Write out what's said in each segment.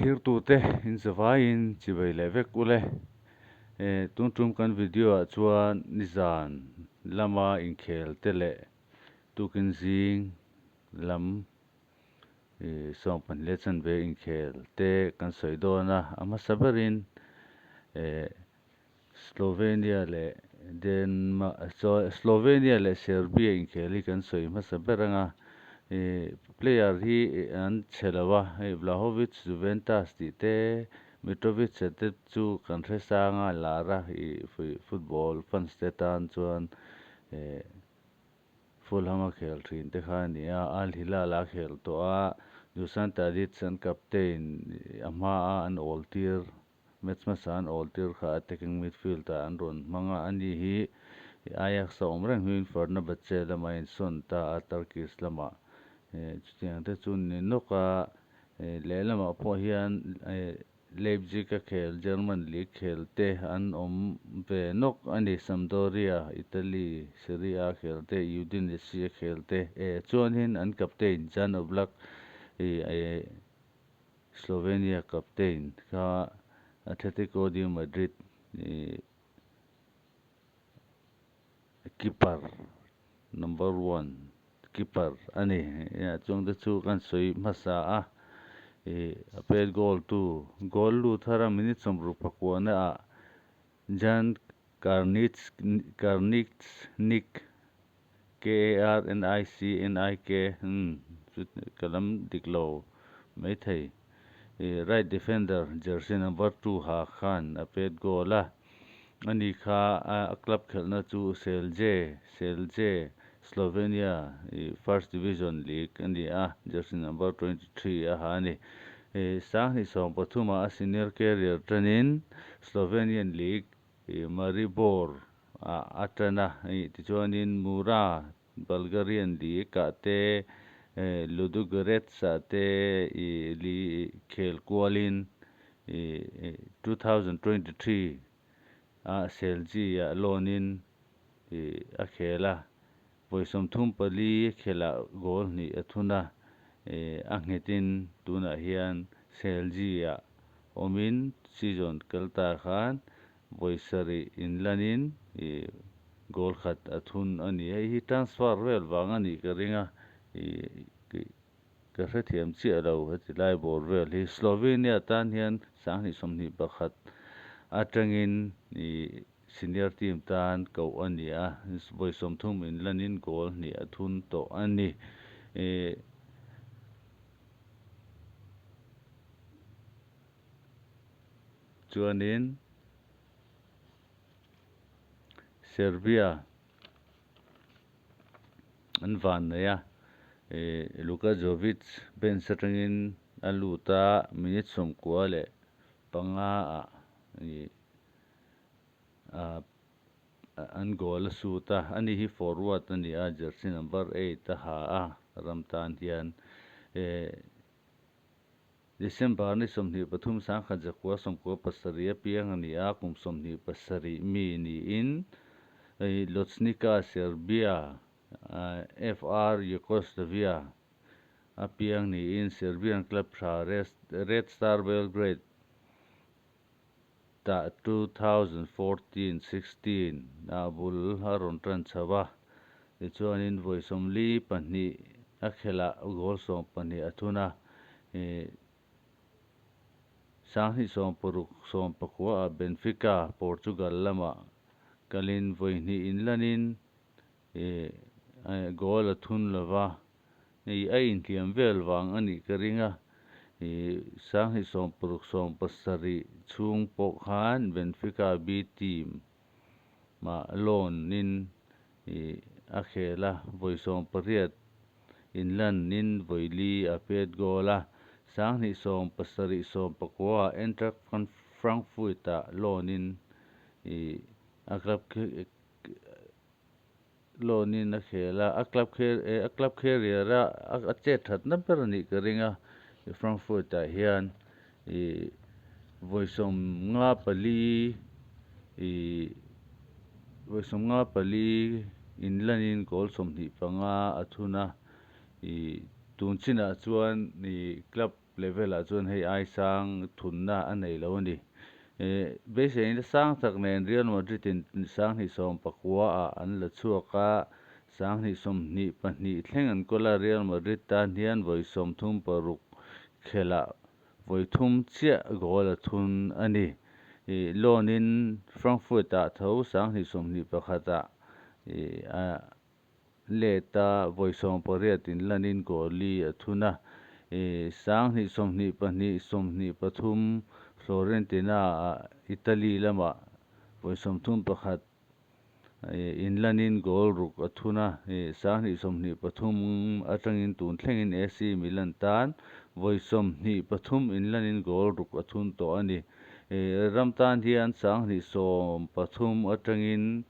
Thirtute in zavaiin chivei leh vek ule. Tun tum kan video ah chuan nizan lama inkhel te leh tukin zing lam sawmpahnih leh chanve inkhel te kan sawi dawn a. A hmasa berin Slovenia leh Denmark Slovenia leh Serbia inkhel hi kan sawi hmasa ber ang a, player hi an chhe lo a, hei Vlahovic Juventus tih te Mitrovic a te chu kan hre sang a lar a, football fans te tan chuan Fulham a khel thin te kha a ni a, Al Hilal a khel tawh a, Dusan Tadic an captain a hmaa an awl tir Match hmasa an awl tir kha attacking midfield ah an rawn hmang a, ani hi Ajax a awm reng hnuin Fenerbahce lamah a insawn ta a, Turkish lamah chutiang te chu ni nawk a, lehlamah pawh hian Leipzig a khel German League khel te an awm ve nawk a ni, Sampdoria, Italy, Serie A khel te, Udinese a khel te, chuanin an captain Jan Oblak Slovenia captain kha Atletico de Madrid keeper number one keeper a ni. Chung te chu kan sawi hmasa a, a pet goal tu goal lut thar a minute sawmruk pakuana ah Jan Karnicnik K-A-R-N-I-C-N-I-K ka lam dik lo maithei. Right defender jersey number 2 ha khan a pet goal a, ani kha a club khelhna chu Celje, Celje, Slovenia First Division League a ni a, jersey number 23 a ha a ni. Sanghnih 13 a senior career tanin Slovenian League Maribor ah a tan a, tichuanin Mura Bulgarian League ah te Ludogorets ah te li khel kualin 2023 ah Celje ah loan in a khel a, vawi 34 khelah goal hnih a thun a, a nghetin tunah hian Celje ah awmin season kal ta khan vawi sarih inlanin goal khat a thun a ni. Hei hi transfer vel vang a nih ka ring a, ka hrethiam chiah lo heti lai bawr vel hi. Slovenia tan hian 2021 atangin Senior team tan koh a ni a, vawi 30 inlanin goal hnih a thun tawh a ni. Chuanin Serbia an van nei a, Luka Jovic bench atangin a lut a, minute 95 ah an goal a sut a, ani hi forward a ni a, jersey number 8 a ha a, ram tan hian December ni 23 1997 a piang a ni a, kum 27 mi niin Loznica, Serbia, FR Yugoslavia a piang niin Serbian club tha Red Star Belgrade tah 2014, 16 ah bul a rawn tan chho a, tichuanin vawi 42 a khelh goal 12 a thun a, 2016, 19 ah Benfica, Portugal lamah kalin vawi hnih inlanin goal a thun lova, a inhliam vel vang a nih ka ring a, 2016, 17 chhung pawh khan Benfica B team mah loan in a khel a, vawi 18 inlanin vawi li a pet goal a, 2017, 19 ah Eintracht Frankfurt ah loan in a club loan in a khel a, a club a club career a a chet thatna ber a nih ka ring a, Frankfurt ah hian vawi 54 vawi 54 inlanin goal 25 a thun a, tun chinah chuan club. level ah chuan hei ai sang thunna a nei lo a ni. Beiseina sang tak nen Real Madrid in 2019 ah an la chhuak a, 2022 thleng an kawl a, Real Madrid tan hian vawi 36 khelh ah vawi thum chiah goal a thun a ni. Loan in Frankfurt ah tho 2021 ah a let a, vawi 18 in lanin goal li a thun a. 2022 23 Fiorentina ah Italy lamah vawi 31 in lanin goal ruk a thun a. 2023 atangin tun thlengin AC Milan tan vawi 23 in lanin goal ruk a thun tawh a ni. Ram tan hian 2013 atangin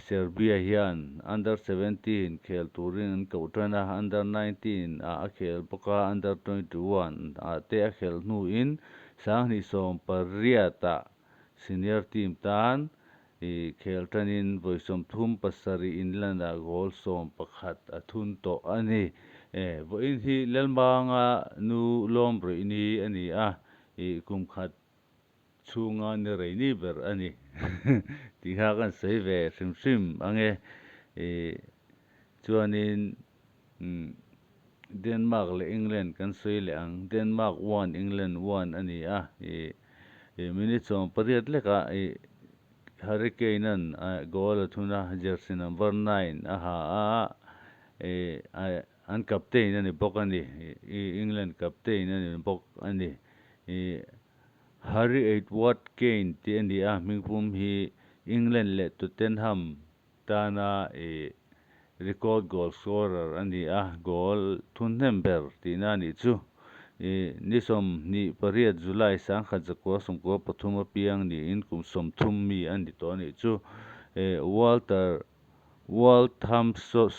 Serbia hian under 17 khel turin an koh tan a, under 19 ah a khel bawk a, under 21 ah te a khel hnuin 2018 ah senior team tan khel tanin vawi 37 in lanah goal 11 a thun tawh a ni. Vawiin hi Lalmanga nu lawm ruih ni a ni a, kum khat chhunga ni rei ni ber a ni tih kha kan sawi ve hrim hrim ang e. Chuanin Denmark leh England kan sawi leh ang. Denmark one, England one a ni a. Minute 18 lekah Harry Kane-a'n goal a thun a, jersey number 9 a ha a, an captain a ni bawk a ni. England captain a ni bawk a ni. Harry Edward Kane tih a ni a, hmingpum hi England leh Tottenham tana record goal scorer a ni a, goal thun hnem ber tihna a nih chu. Ni 28 July 1993 apiang niin kum 30 mi a ni tawh a nih chu. Walter Walthamstow,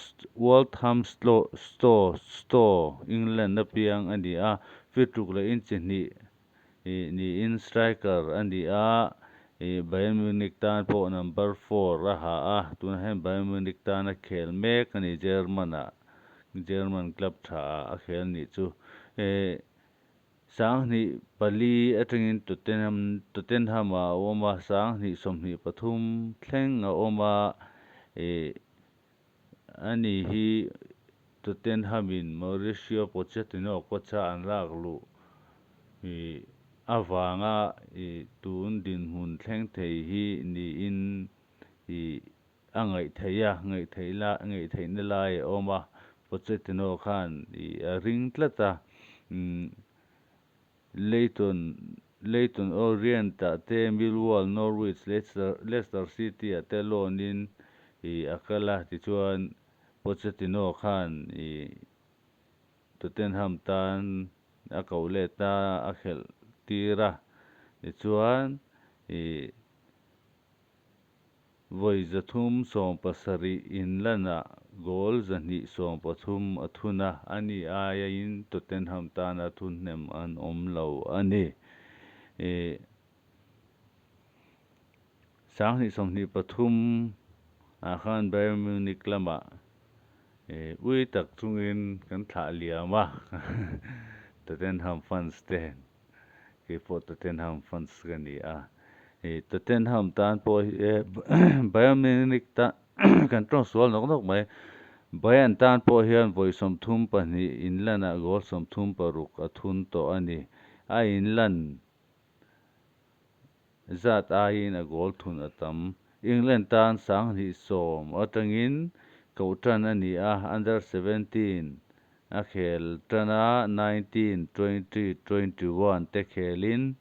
England apiang a ni a, feet ruk leh inch hnih niin striker a ni a, Bayern Munich tan pawh number 4 a ha a, tunah hian Bayern Munich tan a khel mek a ni, German ah German club tha ah a khel nih chu. 2004 atangin Tottenham Tottenham ah a awm a, 2023 thleng a awm a, ani hi Tottenham in Mauricio Pochettino coach a an lak luh avanga tun dinhmun thleng thei hi niin a ngaih theih a, ngaih theih la ngaih theihna lai a awm a, Pochettino khan a ring tlat a, Leyton Leyton Orient ah te Millwall, Norwich, Leicester Leicester City ah te loan in a kal a, tichuan Pochettino khan Tottenham tan a koh let a, a khelh tir a, tichuan vawi 370 in lanah goal 213 a thun a, ani aiin Tottenham tana thun hnem an awm lo a ni. 2023 ah khan Bayern Munich lamah ui tak chungin kan thlah liam a, Tottenham fans te keipawh Tottenham fans ka ni a, Tottenham tan pawh hi Bayern Munich tan kan tawng sual nawk nawk mai, Bayern tan pawh hian vawi 32 inlanah goal 36 a thun tawh a ni, a inlan zat aiin a goal thun a tam. England tan 2010 atangin koh tan a ni a, under 17 a khel tan a, 19, 20, 21 te khelin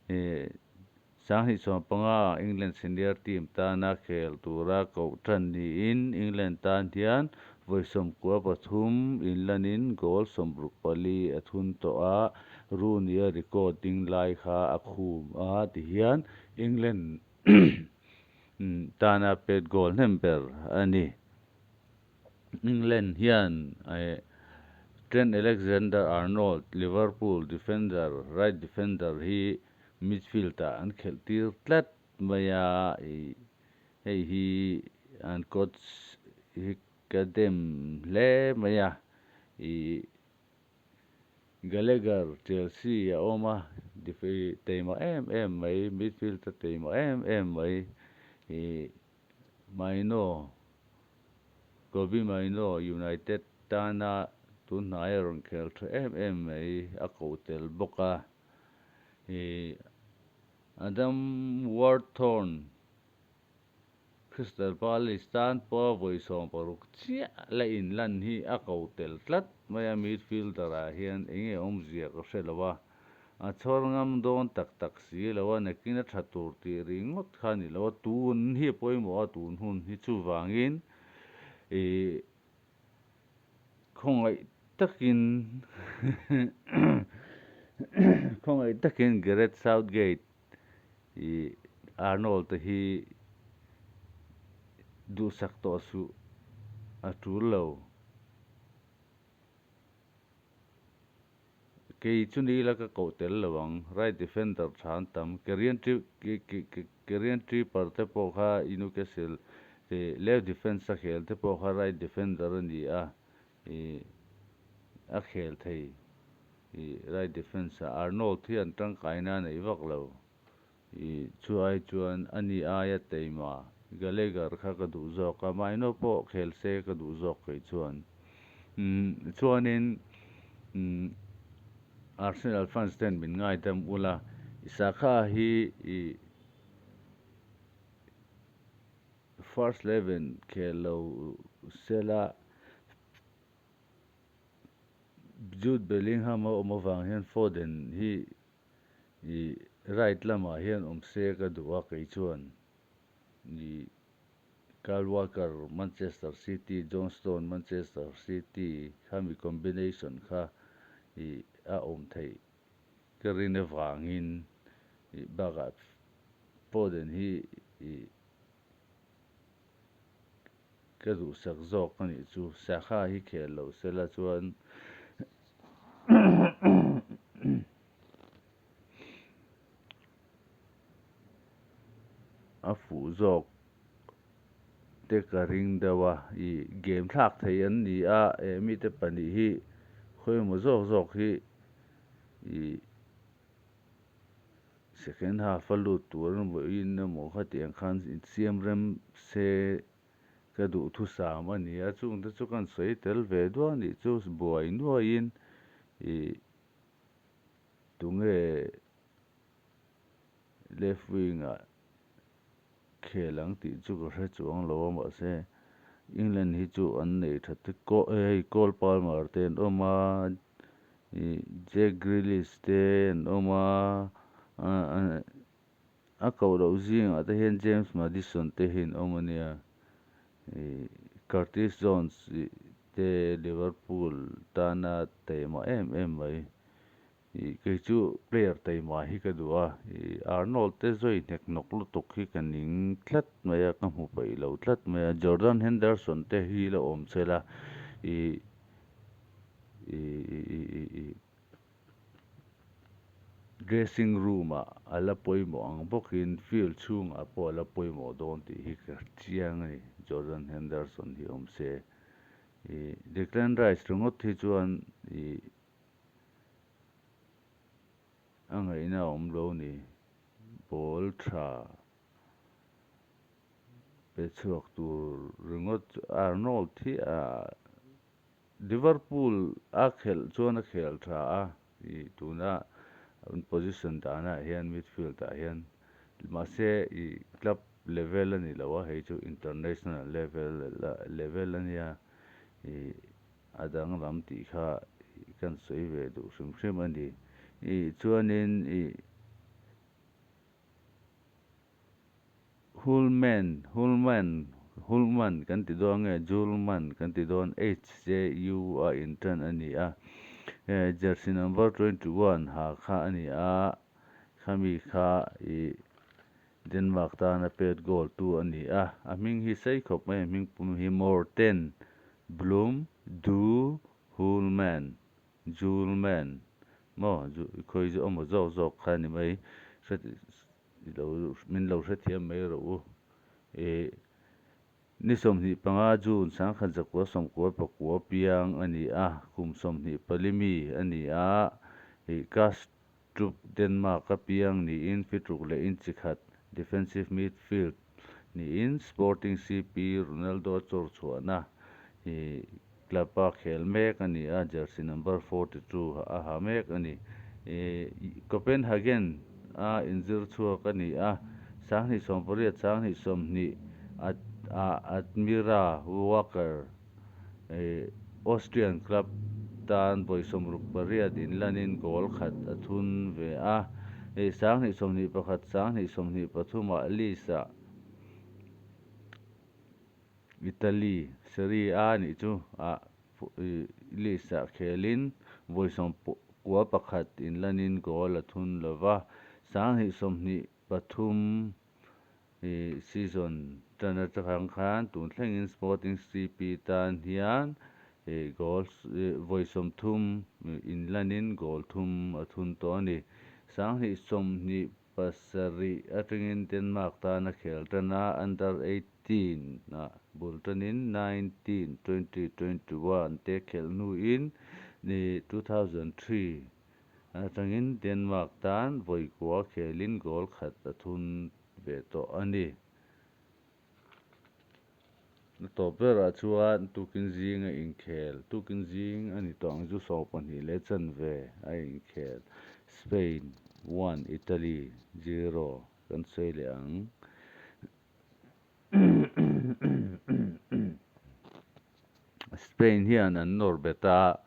2015 England senior team tana khel tura koh tan niin England tan hian vawi 93 inlanin goal 64 a thun tawh a, Rooney a record ding lai kha a khum a, tihian England tana pet goal hnem ber a ni. England hian Trent Alexander-Arnold, Liverpool defender, right defender hi midfield ah an khelh tir tlat mai a, hei hi an coach hi ka dem hle mai a. Gallagher Chelsea a awm a, teima em em mai, midfield a teima em em mai, ih Mainoo, Kobbie Mainoo United tana tunhnai a rawn khel tha em em mai a koh tel bawk a, ih Adam Wharton Crystal Palace tan pawh vawi 60 chiah la inlan hi a ko tel tlat mai a, midfielder ah hian eng nge awmzia ka hre lo a, a chhawr ngam dawn tak tak si lo a, nakin a tha tur tih ringawt kha a ni lo a, tun hi a pawimawh a, tun hun hi chuvangin ih khawngaih takin khawngaih takin Gareth Southgate Ih Arnold te hi duhsak tawh suh a tul lo. Kei chu ni ila ka koh tel lo ang. Right defender tha an tam. Kerian Kerian Tripper te pawh kha Newcastle left defence a khel te pawh kha right defender a ni a. Ih a khel thei. Ih right defence ah Arnold hi an tangkaina a nei vak lo. Ih chu ai chuan ani aia teima Gallagher kha ka duh zawk a, Mainoo pawh khel se ka duh zawk kei chuan. Umm chuanin umm Arsenal fans ten min ngaidam ula, Saka hi ih first eleven khel lo sela Jude Bellingham a awm avang hian Foden hi ih right lamah hian awm se ka duh a, kei chuan ih Kyle Walker Manchester City, John Stones Manchester City khami combination kha ih a awm theih ka rin avangin ih bakah Foden hi ih Ka duhsak zawk a nih chu. Saka hi khel lo sela chuan a fuh zawk te ka ring deuh a. Ih game thlak thei an ni a, eh mite pahnih hi khawimaw zawk zawk hi ih Second half a lut tur in emaw khatiang khan insiam rem se ka duh thusam a ni a, chungte chu kan sawi tel ve duah a nih chu buai nuaiin ih tunge left wing ah khel ang tih chu ka hre chuang lo a mahse England hi chu an nei tha te hei Cole Palmer te an awm a ih Jack Grealish te an awm a a koh loh zingah te hian James Maddison te hi an awm a nia ih Curtis Jones ih te Liverpool tana taima em em mai. Ih kei chu player taima hi ka duh a, ih Arnold te zawi hnek nawk lutuk hi ka ning tlat mai a, ka hmu peih lo tlat mai a, Jordan Henderson te hi la awm chel a, ih ih ih ih ih ih dressing room ah a la pawimawh ang bawkin field chhungah pawh a la pawimawh dawn tih hi ka chiang a ni, Jordan Henderson hi awm se, ih Declan Rice ringawt hi chuan ih. A ngaihna a awm lo ni. Ball tha pe chhuak tur ringawt chu Arnold hi a Liverpool a khelh chuan a khel tha a, ih tuna an position danah hian midfield ah hian mahse ih club level a ni lo a, hei chu international level level a nia ih. A danglam tih kha kan sawi ve duh hrim hrim a ni. Ih chuanin ih Hulman, Hulman, Hulman kan ti dawn nge Julman kan ti dawn HJU a inṭan a ni a. Jersey number 21 ha kha a ni a, khami kha ih Denmark tana pet goal tu a ni a, a hming hi sei khawp mai, a hming pum hi Morten Blum Du Hulman, Julman, maw khawi chu awm zawk zawk kha a ni mai, hre lo min lo hrethiam mai rawh u. Ih. Ni 25 June 1994 piang a ni a, kum 24 mi a ni a, Kastrup, Denmark-a piang niin feet ruk leh inch khat defensive midfield niin Sporting CP Ronaldo chawr chhuahna club-a khel mek a ni a, jersey number 42 a ha mek a ni. Copenhagen a inzir chhuak a ni a, 2018 2020 Admira Wacker Austrian club tan vawi 68 inlanin goal khat a thun ve a. 2021 2023-ah Leeds-ah Italy Serie A nih chu ah Leeds-ah khelin vawi 91 inlanin goal a thun lo va, 2023 season tan atang khan tun thlengin Sporting CP tan hian goal vawi 30 inlanin goal thum a thun tawh a ni. 2027 atangin Denmark tan a khel tan a, under 18 ah bul tanin 19, 20, 21 te khelh hnuin 2003 atangin Denmark tan vawi kua khelin goal khat a thun ve tawh a ni. A tawp berah chuan tukin zing a inkhel, tukin zing a ni tawh ang chu 12 leh chanve a inkhel, Spain 1 Italy 0 kan sawi leh ang. Spain hian an nawr bet a,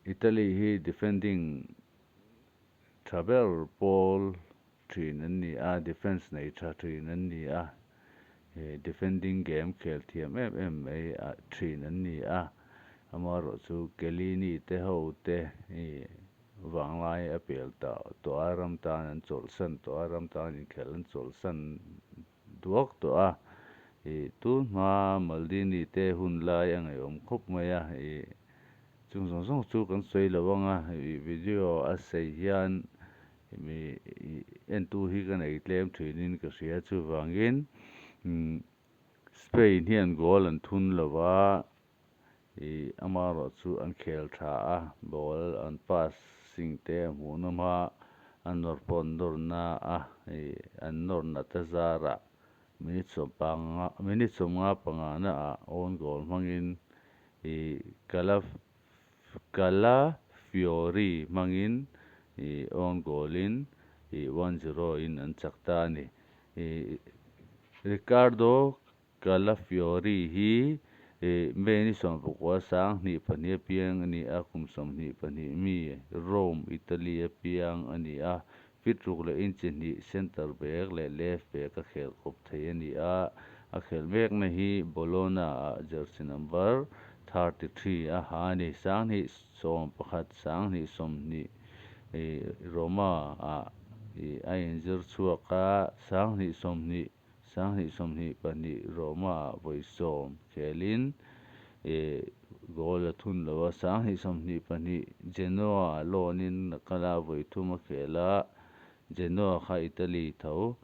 Italy hi defending tha ber pawl thin an ni a, defence nei tha thin an ni a, defending game khel thiam em em mai thin an ni a, amaherawh chu Chiellini te ho te vanglai a pel tawh a, ram tan an chawlhsan tawh a, ram tan inkhelh an chawlhsan duak tawh a, tun hma Maldini te hun lai a ngaihawm khawp mai a, chung zawng zawng chu kan sawi lo ang a, video a sei hian mi entu hi ka nei tlem thinin ka hria, chuvangin Spain hian goal an thun lo va, amaherawh chu an khel tha a, ball an passing te a hmuh nawm a, an nawr pawh an nawr na a, an nawr nat a zarah minute 15 minute 55 na ah own goal hmangin Calafiori hmangin own goal in 1-0 in an chak ta a ni. Riccardo Calafiori hi May ni 19 2002 a piang a ni a, kum 22 mi Rome, Italy a piang a ni a, feet ruk leh inch hnih centre back leh left back a khel kawp thei a ni a, a khel mekna hi Bologna ah jersey number 33 a ha a ni. 2011 2020 Roma ah a inzir chhuak a, 2020 2022 Roma ah vawi 10 khelin goal a thun lo a, 2022 Genoa loan in a kal a, vawi thum a khel a, Genoa kha Italy tho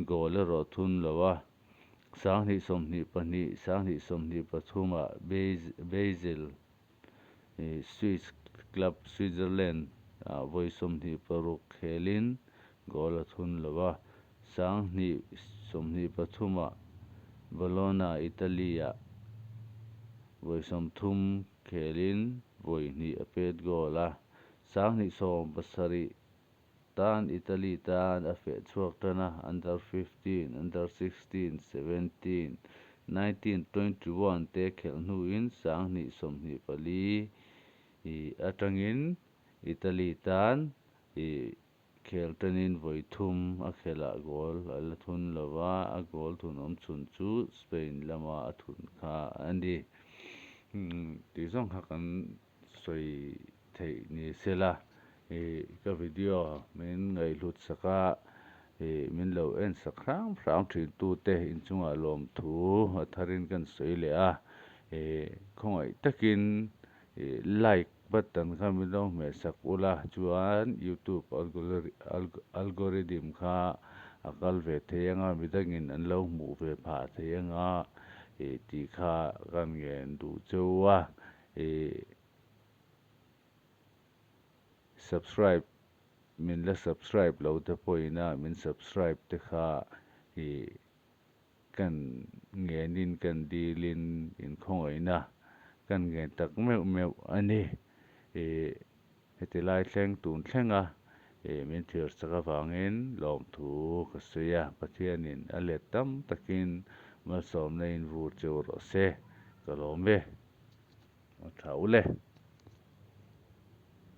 goal erawh thun lo a, 2022 2023 ah Basel Swiss club Switzerland ah vawi 26 khelin goal a thun lo a, 2023 ah Bologna, Italy ah vawi 30 khelin vawi hnih a pet goal a, 2017 tan Italy tan a feh chhuak tan a, under 15, under 16, 17, 19, 21 te khelh hnuin 2024 atangin Italy tan khel tanin vawi thum a khelah goal a la thun lo va, a goal thun awm chhun chu Spain lama a thun kha a ni. Tih zawng kha kan sawi theih ni sela, ka video min ngaihhlut sak a, min lo en sak hram hram thin tute inchungah lawmthu a tharin kan sawi leh a, khawngaih takin like button kha min lo hmeh sak ula chuan YouTube algorithm kha a kal ve thei anga midangin an lo hmuh ve phah thei anga ih tih kha kan ngen duh cheu a ih subscribe min la subscribe lo te pawhin a min subscribe te kha ih kan ngenin kan dilin inkhawngaihna kan ngen tak meuh meuh a ni. Ih heti lai thleng tun thlenga ih min thlir chak avangin lawmthu ka sawi a, Pathianin a let tam takin malsawmna in vur cheu rawh se ka lawm e. A tha u le.